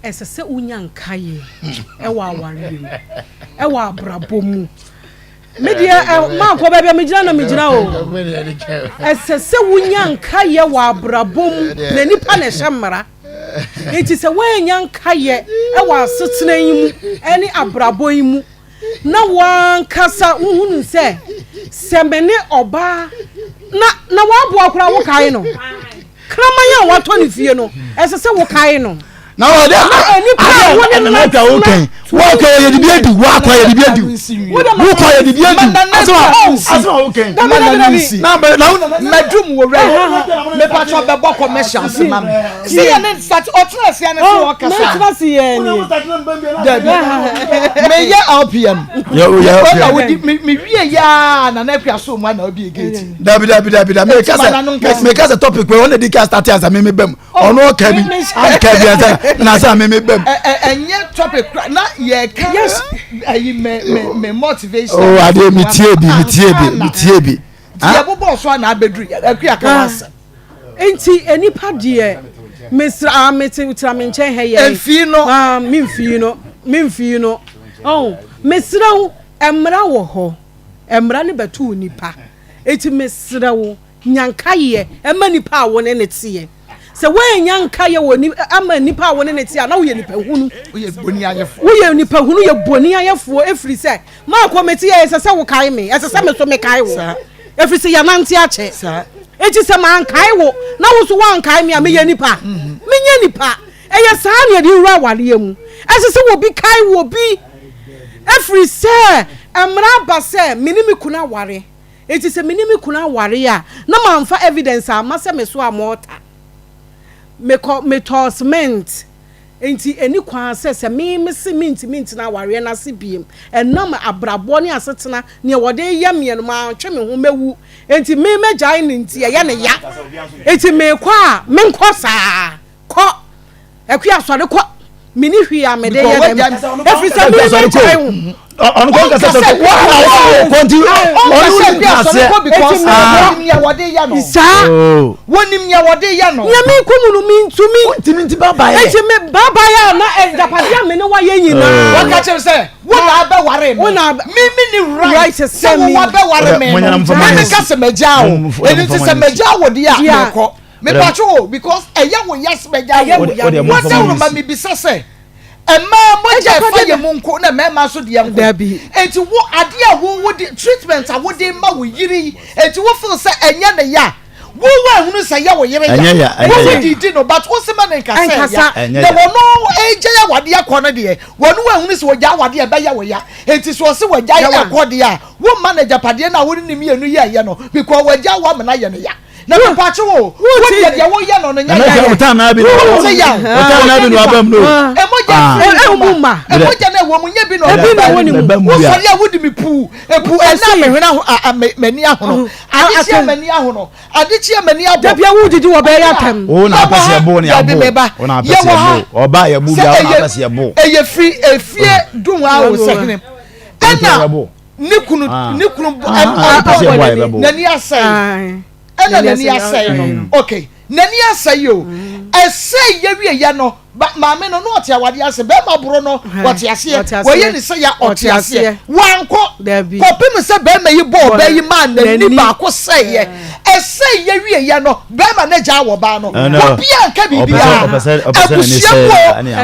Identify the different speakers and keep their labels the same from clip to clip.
Speaker 1: Ɛsɛ sɛ wonya nkaeɛ ɛwɔ awareɛ mu, ɛwɔ abrabɔ mu. Me deɛ ɛ mankɔ baabi a megyina na megyina o. Ɛsɛ sɛ wonya nkaeɛ wɔ abrabɔ mu na nipa na ɛhyɛ mmara. Nti sɛ woannya nkaeɛ ɛwɔ asetena yi mu ɛne abrabɔ yi mu na w'ankasa wohunu sɛ sɛ me ne ɔbaa na na w'aboa koraa wokae no. Kraman a watɔ ne fie no, ɛsɛ sɛ wokae no.
Speaker 2: Na wɔde
Speaker 1: Na nnipa a wo ne no
Speaker 2: atwa wo kɛn wɔkɔ yɛ de bi adi wɔakɔ yɛ de bi adi wokɔ yɛ de bi adi asɛm a asɛm a wokɛn
Speaker 1: Dabi dabi dabi.
Speaker 2: na bɛ na wo nana
Speaker 3: Madum wo rɛ mepatwa bɛbɔ commercials ma me sɛ yɛ ne sat ɔtena aseɛ ne so ɔkasa
Speaker 1: Mɛtena se yɛ ni.
Speaker 3: Dabi meyɛ LPM
Speaker 2: yɛ o yɛ
Speaker 3: ɔna
Speaker 2: o
Speaker 3: wodi mewie yaa nana akua so mu ana obi gate.
Speaker 2: Dabi dabi dabi dabi meka sɛ meka sɛ topic wei ɔna di ka start ansa meme bɛm ɔno ɔka bi ɔka bi ansa na ansa meme bɛm.
Speaker 3: Ɛnyɛ topic kora na yɛka ayi me me me motivation.
Speaker 2: Oh adeɛ mi tie bi mi tie bi mi tie bi.
Speaker 3: Ti yɛbobɔ so ana abɛduru akua ka wasɛm.
Speaker 1: Nti enipa deɛ mesra ah mete tra me nkyɛn ha yɛ.
Speaker 3: Mfii no.
Speaker 1: Ah me mfii no me mfii no oh mesrɛ wo mmara wɔ hɔ mmara no bɛto nipa. Enti mesrɛ wo, nya nkaeɛ ma nipa a wo ne no teɛ. Sɛ woannya nkaeɛ wɔ ni ama nipa a wo ne no teɛ a, na woyɛ nipa hunu.
Speaker 3: Woyɛ boniayɛfoɔ.
Speaker 1: Woyɛ nipa hunu, yɛ boniayɛfoɔ, ɛfiri sɛ maakɔ mete yɛ, ɛsɛ sɛ wokae me, ɛsɛ sɛ me nso mekae wo, ɛfiri sɛ yɛanante akyɛ. Enti sɛ mankae wo na wo nso woankae me a, meyɛ nipa? Menyɛ nipa. Ɛyɛ saa na yɛde wura awareɛ mu. Ɛsɛ sɛ obi kae obi, ɛfiri sɛ mmara aba sɛ me ne me kunu aware. Enti sɛ me ne me kunu aware a, na mamfa evidence amma sɛ mesoaa mɔɔta. Mekɔ, metɔɔ cement. Enti ɛnni kwan sɛ sɛ me mese mentumi ntena awareɛ no ase biom, ɛnam abrabɔ ne asetena, deɛ wɔde reyɛ meɛ no, mantwe me ho, mɛwu. Enti me mɛgyae no nti, ɛyɛ no ya. Enti meekɔ a, menkɔ saa. Kɔ! Akua sɔre kɔ! Menni hwee a mede yɛ dɛm, ɛfiri sɛ me mɛgyae wo.
Speaker 2: Ɔno kɔ nkasa sɛ wɔn na wɔn kɔ nti ɔno
Speaker 3: wuli nkaseɛ. Eti mɛ wɔnim nea wɔde yɛ no.
Speaker 1: Saa.
Speaker 3: Wɔnim nea wɔde yɛ no.
Speaker 1: Nea mi kɔ mu no mi ntumi.
Speaker 2: Ntumi nti bye bye.
Speaker 1: Eti me bye bye a na agyapadeɛ a me ne wayɛ nyinaa.
Speaker 3: Wɔka kyerɛ sɛ wo na abɛware me. Me me ni right sɛ wo wabɛware me no. Me me ka sɛ mɛgya wo. Ɛnu ti sɛ mɛgya wo deɛ a mɛkɔ. Mepatwo o because ɛyɛ wo ya sɛ bɛgya wo. Wo dawuro ma mebisa sɛ mmaa mogya ɛfa yɛ mu nko na mmarima nso deɛ nko. Enti wo adeɛ a wo wo de treatment a wode ma wo yere yi enti wo feel sɛ ɛnyɛ ne ya. Wo wo ahunu sɛ ɛyɛ wo yere ya. Wo wo didi no but wo se ma ne nka sɛ ɛya. Na wɔn ɛgya yɛ awadeɛ kɔ no deɛ wɔn wo ahunu sɛ wɔgya awadeɛ ɛbɛyɛ wo ya. Enti sɛ ɔse wɔgya ɛkɔ deɛ a wo mma no agyapadeɛ no a wo ne ne mmienu yɛ ɛyɛ no because wɔgya wo amena yɛ no ya. Na me pa kye wo. Wo deɛ deɛ wo yɛ no no nyɛ ya.
Speaker 2: Wo time na bi no.
Speaker 3: Wo ya.
Speaker 2: Wo time na bi no abam no.
Speaker 3: Emo gya firi mu ma. Emo gya na ɛwɔ mu nyɛ bi na ɔbɛ
Speaker 1: na ɛwɔ ne mu.
Speaker 3: Wo sɔre a wo di mi puu. Epu ɛna me hwene aho m'ani ahono. Ade kye a m'ani ahono. Ade kye a m'ani abɔ.
Speaker 1: Dabi a wo didi wɔ bɛyɛ atɛm.
Speaker 2: Wo na apɛ sɛ yɛbo ne abo. Wo na apɛ sɛ yɛbo. Ɔba yɛ bu bia wo na apɛ sɛ yɛbo.
Speaker 3: Ɛyɛ firi efie dun a wo sɛ hene. Ɛna ne kunu ne kunu ɛbɔ n'ani asɛe ɛna n'ani asɛe no okay n'ani asɛe o ɛsɛe yɛ wie yɛ no maame no na ɔte awadeɛ ase bɛrima boro no ɔte aseɛ wɔyɛ ne sɛ ya ɔte aseɛ wankɔ kɔpem sɛ bɛrima yi bɔ ɔbaa yi maa n'ani baako sɛeɛ ɛsɛe yɛ wie yɛ no bɛrima no gyaa wɔ baa no obiara nka biribiara abusua mu o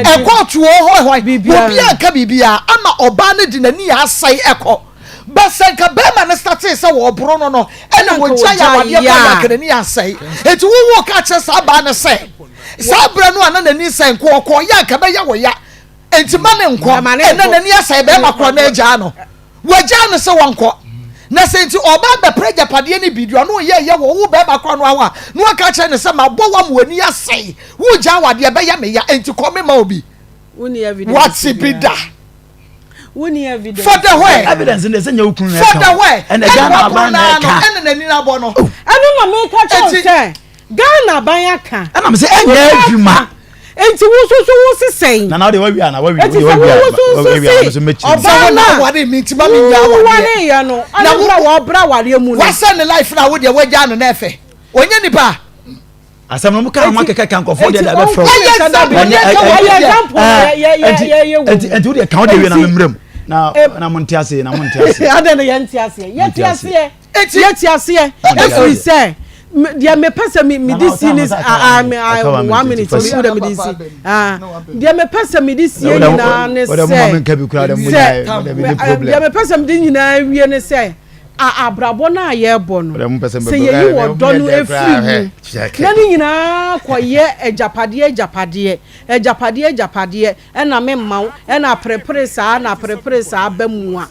Speaker 3: ɛkɔɔto o hɔ hɔ obiara nka biribiara ama ɔbaa no de n'ani asɛe ɛkɔ bɛsɛ nka bɛrima no statee sɛ wɔboro no no ɛna wɔgya yɛ awadeɛ kɔ yɛ aka n'ani asɛe eti wowo ka kyerɛ saa baa no sɛ saa berɛ no a na n'ani sɛe nko ɔkɔ yɛ anka bɛyɛ wɔ ya enti ma ne nkɔ ɛna n'ani asɛe bɛrima korɔ na agyaa no Wagyaa no sɛ ɔnkɔ. Na sɛ nti ɔba abɛpere agyapadeɛ no bi deɛ ɔno ɔyɛ yɛ wɔ wo barima korɔ no ho a, na waka akyerɛ no sɛ, Mabɔ wo ama w'ani asɛe, woregyaa w'adeɛ, ɛbɛyɛ me ya, enti kɔ mema wo bi. Wate bi da? For the where?
Speaker 2: Evidence no sɛ nyɛ wo kunu na ɛka.
Speaker 3: For the where?
Speaker 2: Ɛna Ghana aban na ɛka.
Speaker 3: Ɛna n'ani no abɔ no.
Speaker 1: Ɛno na meka kyerɛ wo sɛ Ghana aban aka.
Speaker 2: Ɛna me sɛ ɛnyɛ adwuma.
Speaker 1: Nti wo nso so wo se sɛn?
Speaker 2: Nana wode wawie ana wawie
Speaker 1: Eti sɛ wo nso nso se ɔbaa no a wowareeɛ no ɛne bra wɔbrɛ awareɛ mu no.
Speaker 3: Wasɛ ne life na wo deɛ wagyaa no na ɛfɛ. Ɔnyɛ nipa.
Speaker 2: Asɛm no mo ka mo akeka ka nkɔfoɔ deɛ de abɛfrɛ wo.
Speaker 3: Ɛyɛ example
Speaker 2: Ɛnyɛ-
Speaker 3: yɛ
Speaker 2: ɛ-
Speaker 3: wɔ
Speaker 2: ɛ-
Speaker 3: yɛ
Speaker 1: example
Speaker 2: ɛ-
Speaker 1: yɛ yɛ
Speaker 2: ɛnti-
Speaker 1: yɛ yɛ wɔ
Speaker 2: ɛnti ɛnti wo deɛ ka wo deɛ wie na me mmerɛ mu na na mo nte aseɛ na mo nte aseɛ.
Speaker 1: Adɛn na yɛnte aseɛ? Yɛte
Speaker 2: Nte aseɛ.
Speaker 1: aseɛ. Yɛte aseɛ. Ɛfiri sɛ deɛ mepɛ sɛ mede si ne one minute wo dɛ mede si deɛ mepɛ sɛ mede sie nyinaa ne sɛ sɛ deɛ mepɛ sɛ mede nyinaa wie ne sɛ abrabɔ no a yɛrebɔ no sɛ yɛyi wɔ dɔ no efiri mu na ne nyinaa kɔyɛ agyapadeɛ agyapadeɛ agyapadeɛ agyapadeɛ ɛna me mma wo ɛna aperepere saa na aperepere saa ba mu a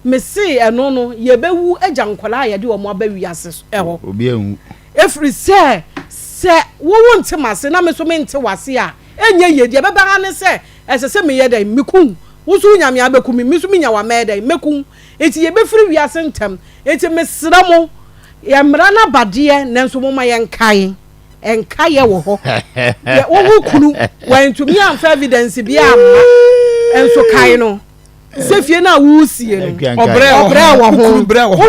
Speaker 1: mese ɛno no yɛbɛwu agya nkwadaa a yɛde wɔn aba wiase hɔ.
Speaker 2: Obi anwu.
Speaker 1: Ɛfiri sɛ, sɛ wo wonte m'ase na me nso mente w'ase a, ɛnyɛ yie. Deɛ ɛbɛba ara ne sɛ, ɛsɛ sɛ meyɛ dɛn? Meku wo. Wo nso wonya me a, wobɛku me. Me nso menya wo a, mɛyɛ dɛn? Mɛku wo. Enti yɛbɛfiri wiase ntɛm. Enti mesrɛ mo, mmara no aba deɛ, nanso momma yɛnkae. Nkaeɛ wɔ hɔ. Deɛ wo wo kunu, wantumi amfa evidence biara amma, nso kae no. Sɛ fie no a woresie no,
Speaker 3: ɔbrɛ
Speaker 1: wɔ ho, wo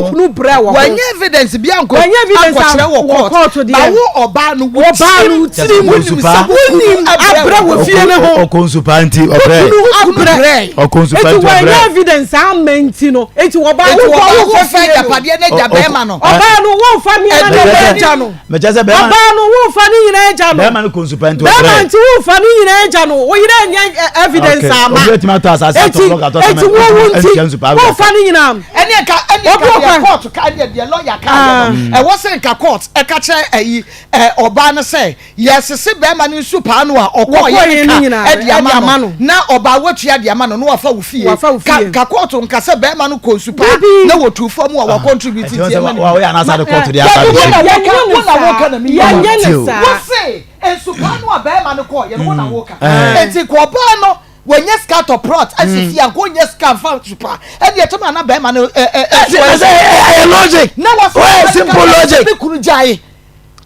Speaker 1: kunu brɛ wɔ ho.
Speaker 3: Wanya evidence bi ankɔ
Speaker 1: Wanya evidence
Speaker 3: ankɔkyerɛ wɔ
Speaker 1: wɔ
Speaker 3: court.
Speaker 1: court deɛ.
Speaker 3: Na wo ɔbaa no wo
Speaker 1: Ɔbaa no wo tirim
Speaker 3: wonim sɛ wo
Speaker 1: wonim abrɛ wɔ fie no ho.
Speaker 2: Ɔkɔ nsu paa nti ɔbrɛ.
Speaker 1: Wo kunu abrɛ.
Speaker 2: Ɔkɔ nsu paa
Speaker 1: Eti
Speaker 2: nti
Speaker 1: wanya
Speaker 2: ɔbrɛ.
Speaker 1: evidence ama nti no, eti ɔbaa
Speaker 3: Eti
Speaker 1: no
Speaker 3: ɔbaa
Speaker 1: kɔ
Speaker 3: no
Speaker 1: wo
Speaker 3: fɛ
Speaker 1: fie no.
Speaker 3: agyapadeɛ no agya bɛrima no.
Speaker 1: Ɔbaa no womfa nneɛma no
Speaker 2: Ɔbaa
Speaker 1: agya no.
Speaker 2: Mɛkyɛ sɛ bɛrima
Speaker 1: Ɔbaa no womfa ne nyinaa agya no.
Speaker 2: bɛrima no kɔ nsu paa nti ɔbrɛ.
Speaker 1: Bɛrima nti womfa ne nyinaa agya no. Wo yere anya evidence
Speaker 2: Okay.
Speaker 1: ama.
Speaker 2: Obi atumi atɔ asase atɔ
Speaker 1: Eti
Speaker 2: blɔk atɔ
Speaker 1: eti
Speaker 2: cement
Speaker 1: wo wo
Speaker 2: ntua
Speaker 1: nti
Speaker 2: nsu paa
Speaker 1: womfa ne nyinaa.
Speaker 3: Ɛne nka ɛne
Speaker 1: Obi
Speaker 3: nka
Speaker 1: wɔ
Speaker 3: deɛ
Speaker 1: kwan.
Speaker 3: court ka ɛne deɛ lawyer ka yɛ no ɛwɔ sɛ nka court ɛka kyerɛ ɛyi ɛ ɔbaa no sɛ yɛsese bɛrima no nsu paa no a ɔkɔɔ
Speaker 1: Wɔkɔɔ
Speaker 3: yɛ
Speaker 1: yɛ
Speaker 3: ne
Speaker 1: no
Speaker 3: ka
Speaker 1: nyinaa
Speaker 3: ɛde
Speaker 1: ɛde
Speaker 3: ama
Speaker 1: ama
Speaker 3: no
Speaker 1: no.
Speaker 3: na ɔbaa watua de ama no na wafa wo fie
Speaker 1: Wafa wo
Speaker 3: ka
Speaker 1: fie.
Speaker 3: ka court nka sɛ bɛrima no kɔ nsu paa
Speaker 1: Dabi.
Speaker 3: na wɔtu fam a wa contribute
Speaker 2: Ɛnti wɔn
Speaker 3: ti
Speaker 2: sɛ
Speaker 3: ɛma ne
Speaker 2: wa wɔyɛ anaasɛ ade kɔɔto deɛ asa
Speaker 3: Dabi,
Speaker 2: de
Speaker 3: wo na
Speaker 2: hyɛ.
Speaker 3: woka wo na woka na mi
Speaker 1: Yɛnyɛ ne saa.
Speaker 3: Wose nsu paa no a bɛrima no kɔɔ yɛ no wo na woka
Speaker 2: Eh.
Speaker 3: enti kɔ ɔbaa no wɔnyɛ sika tɔ plot asi fie a nka ɔnyɛ sika nfa nsu paa ɛne ɛtɔm a na bɛrima no ɛ ɛ ɛ
Speaker 2: Ɛsɛ ɛyɛ logic.
Speaker 3: na wɔsɛ
Speaker 2: Wɔyɛ simple logic.
Speaker 3: ne kunu gyae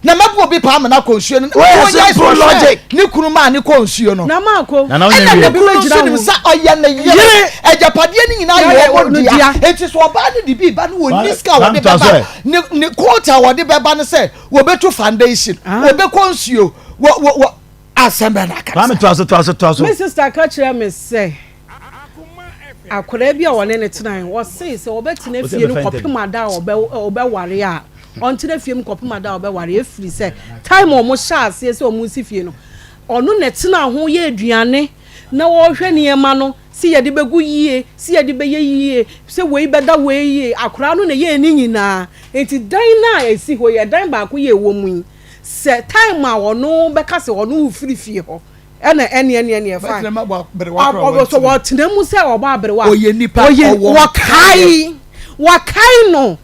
Speaker 3: na mɛbu obi paa ma no akɔ nsuo no
Speaker 2: Wɔyɛ
Speaker 3: Wɔnyɛ
Speaker 2: simple
Speaker 3: nsuo
Speaker 2: logic.
Speaker 3: ne kunu maa ne kɔ nsuo no
Speaker 1: Na maako.
Speaker 2: Nana wonya
Speaker 3: ɛna ne
Speaker 2: wie.
Speaker 3: kunu nso nim sɛ ɔyɛ ne yere agyapadeɛ no nyinaa yɛ wɔn
Speaker 1: No
Speaker 3: dea
Speaker 1: dea.
Speaker 3: eti so ɔbaa no de bi ba no wɔn ni sika a wɔde
Speaker 2: Kwame toa so
Speaker 3: bɛba
Speaker 2: ɛ.
Speaker 3: ne ne coat a wɔde bɛba no sɛ wɔbɛtu foundation
Speaker 1: Ah.
Speaker 3: wɔbɛkɔ nsuo wɔ wɔ wɔ asɛm bɛ na aka
Speaker 2: Kwame toa so toa so toa so.
Speaker 1: Me sister ka kyerɛ me sɛ akwadaa bi a wɔne ne tenae wɔsee sɛ wɔbɛtena
Speaker 2: Ɔsɛ
Speaker 1: fie no
Speaker 2: bɛfa
Speaker 1: kɔpem ada a ɔbɛ ɔbɛware a ɔntena fie mu kɔpem ada a ɔbɛware efiri sɛ time a wɔn hyɛ aseɛ sɛ wɔn si fie no ɔno na ɛtena ho yɛ aduane na wɔrehwɛ nneɛma no si yɛde bɛgu yie si yɛde bɛyɛ yie sɛ wei bɛda wei yie akwadaa no na ɛyɛ ne nyinaa nti dan no a esi hɔ yɛ dan baako yɛ ɛwɔ mu yi sɛ time a ɔno bɛka sɛ ɔno firi fie hɔ ɛna ɛne ɛne ɛne ɛfa
Speaker 3: Bɛtena mu abɔ aberewa koraa
Speaker 1: ɔbɔ so wɔtena mu sɛ ɔbɔ aberewa
Speaker 3: Ɔyɛ nipa,
Speaker 1: ɔyɛ
Speaker 3: ɔwɔ
Speaker 1: wɔkae wɔkae no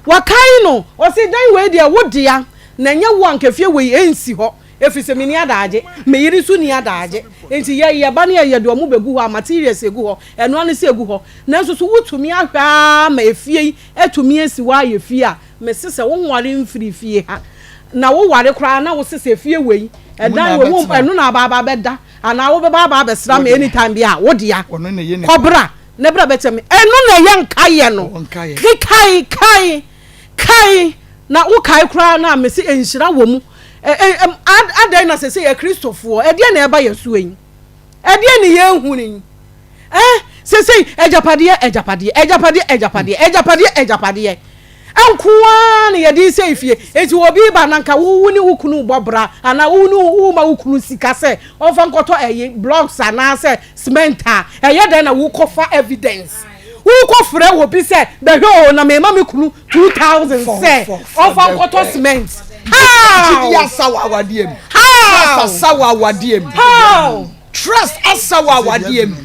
Speaker 1: wɔkae no ɔsi dan wei deɛ wo dea na ɛnyɛ wo anka fie wei ɛnsi hɔ efiri sɛ meni adaagye me yere nso ni adaagye nti yɛ yɛba ne yɛ de ɔmo bɛgu hɔ a materials egu hɔ ɛnoa ne sɛ egu hɔ nanso so wotumi ahwɛ aa ma efie yi etumi esi hɔ ayɛ fie a mesi sɛ wo nware mfiri fie ha na wo ware koraa na wo sɛ fie wei ɛdan wei wo ɛno na aba aba bɛda anaa wo bɛba aba abɛsra me anytime bi a wo dea
Speaker 3: Ɔno na ɛyɛ nipa.
Speaker 1: kɔbra ne bra bɛkyɛ me ɛno na ɛyɛ nkayɛ no
Speaker 3: Ɔwɔ nkayɛ.
Speaker 1: kae kae kae na wo kae koraa na mesi nhyira wɔ mu ɛ ɛ ɛm, ad- adɛn na sɛ sɛ yɛ kristofoɔ ɛdeɛ na ɛba yɛ so yi ɛdeɛ ne yɛn hu ni ɛ sɛsɛyi agyapadeɛ agyapadeɛ agyapadeɛ agyapadeɛ agyapadeɛ agyapadeɛ nkoaa na yɛde sɛ fie eti obi ba na nka wo ne wo kunu bɔ bra anaa wo ne wo ma wo kunu sika sɛ ɔfa nkɔtɔ ɛyi blocks anaasɛ cement a ɛyɛ dɛn na wokɔfa evidence wokɔfrɛ wɔ bi sɛ bɛhwɛ o na mema me kunu 2000 sɛ ɔfa nkɔtɔ cement.
Speaker 3: Gyidi
Speaker 1: How?
Speaker 3: asa wɔ awadeɛ mu.
Speaker 1: How?
Speaker 3: Trust asa wɔ awadeɛ mu.
Speaker 1: How?
Speaker 3: Trust asa wɔ awadeɛ mu.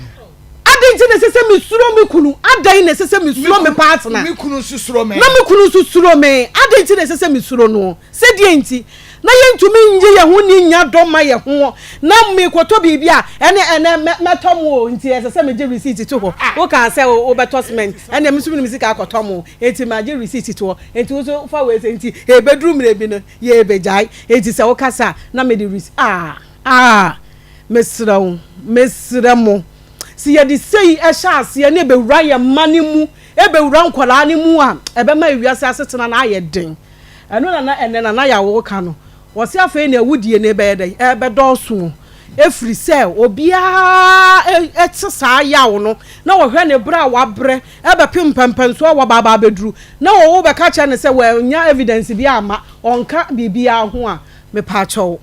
Speaker 1: Adɛn nti na ɛsɛ sɛ mesuro me kunu? Adɛn na ɛsɛ sɛ mesuro me partner?
Speaker 3: Me kunu nso suro me.
Speaker 1: Na me kunu nso suro me. Adɛn nti na ɛsɛ sɛ mesuro no? Sɛdeɛ nti na yɛntumi nye yɛn ho ni nya dɔ ma yɛn ho na mekɔtɔ biribi a ɛne ɛnɛ mɛtɔ mo o nti ɛsɛ sɛ megye receipt to hɔ. Wokaa sɛ wobɛtɔ cement ɛnna me nso menim sika akɔtɔ mo nti magye receipt to hɔ nti wo nso fa wei sɛ nti ɛbɛduru mmerɛ bi no yɛbɛgyae nti sɛ wokasa a na mede receipt ah ah mesrɛ wo mesrɛ mo sɛ yɛde sei ɛhyɛ aseɛ ne ɛbɛwura yɛn mma no mu ɛbɛwura nkwadaa no mu a ɛbɛma ewiase asetena no ayɛ den. Ɛno na na ɛnɛ na na yɛawo ka no. Wɔse afei na awudie no rebɛyɛ dɛn? Ɛrebɛdɔɔso ɛfiri sɛ obiara te saa yaw no na wɔhwɛ ne berɛ a wabrɛ ɛbɛpem mpɛmpɛnsoɔ a waba aba abɛduru na wɔwo bɛka kyerɛ no sɛ wannya evidence bi amma ɔnka biribiara ho a, mepaakyɛw,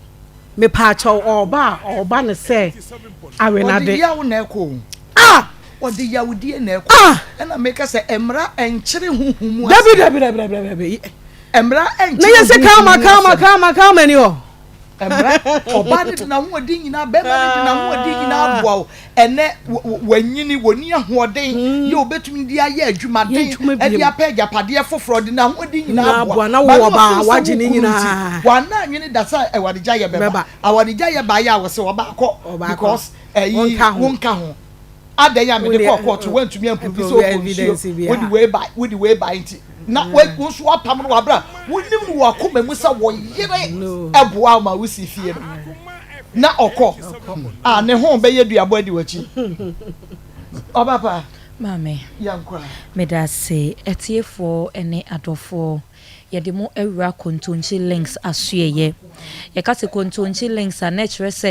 Speaker 1: mepaakyɛw ɔreba a ɔreba no sɛ awenade.
Speaker 3: Ɔde yaw na ɛkɔ o.
Speaker 1: Ah!
Speaker 3: Ɔde yawdie na ɛkɔ.
Speaker 1: Ah!
Speaker 3: Ɛna meka sɛ mmara nkyere honhom mu
Speaker 1: Dabi
Speaker 3: asɛm.
Speaker 1: dabi dabi dabi dabi.
Speaker 3: Mmara
Speaker 1: Na yɛ sɛ
Speaker 3: nkyere
Speaker 1: karma
Speaker 3: honhom mu
Speaker 1: karma
Speaker 3: asɛm.
Speaker 1: karma karma ni hɔ.
Speaker 3: Mmara, ɔbaa no de n'ahoɔden nyinaa, bɛrima no de n'ahoɔden nyinaa aboa wo. Ɛnɛ wanyini, wɔni ahoɔden yɛ obetumi de ayɛ adwumaden, ɛde apɛ agyapadeɛ foforɔ, ɔde n'ahoɔden nyinaa aboa.
Speaker 1: Na wo ɔbaa wagye ne nyinaa.
Speaker 3: Wɔn anwene da sɛ awaregya yɛ bɛba. Awaregya yɛ baayɛ a wɔsɛ ɔbaa kɔ because ɛyi wonka ho. Adɛn a mede kɔɔ kɔɔto woantumi ampuruvi sɛ wokɔ nsuo wode wei bae wode wei bae nti na wo nso woapam no wɔ abere a wonim no wɔ akoma mu sɛ wo yere ɛboa wo ma wosi fie no na ɔkɔ a ne ho bɛyɛ duabɔ adi w'akyi ɔba pa.
Speaker 4: Maame,
Speaker 3: Yɛnkɔ a.
Speaker 4: meda ase. Atiefoɔ ne adɔfoɔ, yɛde mo awura Kontonkyi Links asoɛeɛ. Yɛka sɛ Kontonkyi Links a, na ɛkyerɛ sɛ.